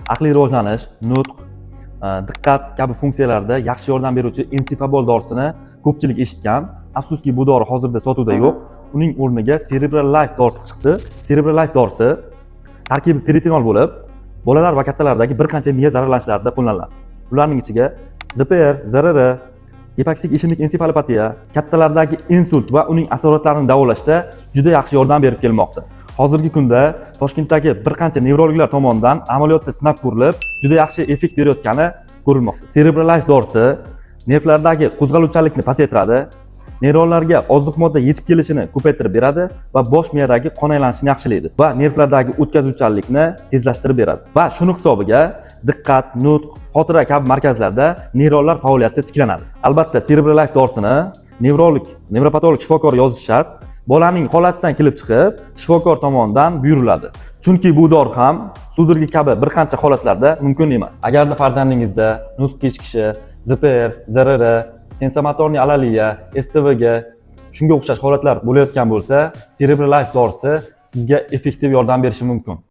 Aqliy rivojlanish, nutq, diqqat kabi funksiyalarda yaxshi yordam beruvchi Ensifabol dorisini ko'pchilik eshitgan. Afsuski, bu dori hozirda sotuvda yo'q. Uning o'rniga Cerebral Life dorisi chiqdi. Cerebral Life dorisi tarkibi pyritinol bo'lib, bolalar va kattalardagi bir qancha miya zararlanishlarida qo'llaniladi. Ularning ichiga ZPR, ZRR, gipoksik ishemik ensefalopatiya, kattalardagi insult va uning asoratlarini davolashda juda yaxshi yordam berib kelmoqda. Hozirgi kunda Toshkentdagi bir qancha nevrologlar tomonidan amaliyotda sinab ko'rilib, juda yaxshi effekt berayotgani ko'rilmoqda. Cerebral Life dorisi nervlardagi qo'zg'aluvchanlikni pasaytiradi, neyronlarga oziq modda yetib kelishini ko'paytirib beradi va bosh miyadagi qon aylanishini yaxshilaydi va nervlardagi o'tkazuvchanlikni tezlashtirib beradi va shuni hisobiga diqqat, nutq, xotira kabi markazlarda neyronlar faoliyati tiklanadi. Albatta, Cerebral Life dorisini nevrolog, nevropatolog shifokor yozishi shart. Bolaning holatidan kelib chiqib, shifokor tomonidan buyuriladi. Chunki bu dori ham судороги kabi bir qancha holatlarda mumkin emas. Agarda farzandingizda nutq kechikishi, ZPR, ZRR, sensomotorniy alaliya, STVG, shunga o'xshash holatlar bo'layotgan bo'lsa, Cerebral Life dorisi sizga effektiv yordam berishi mumkin.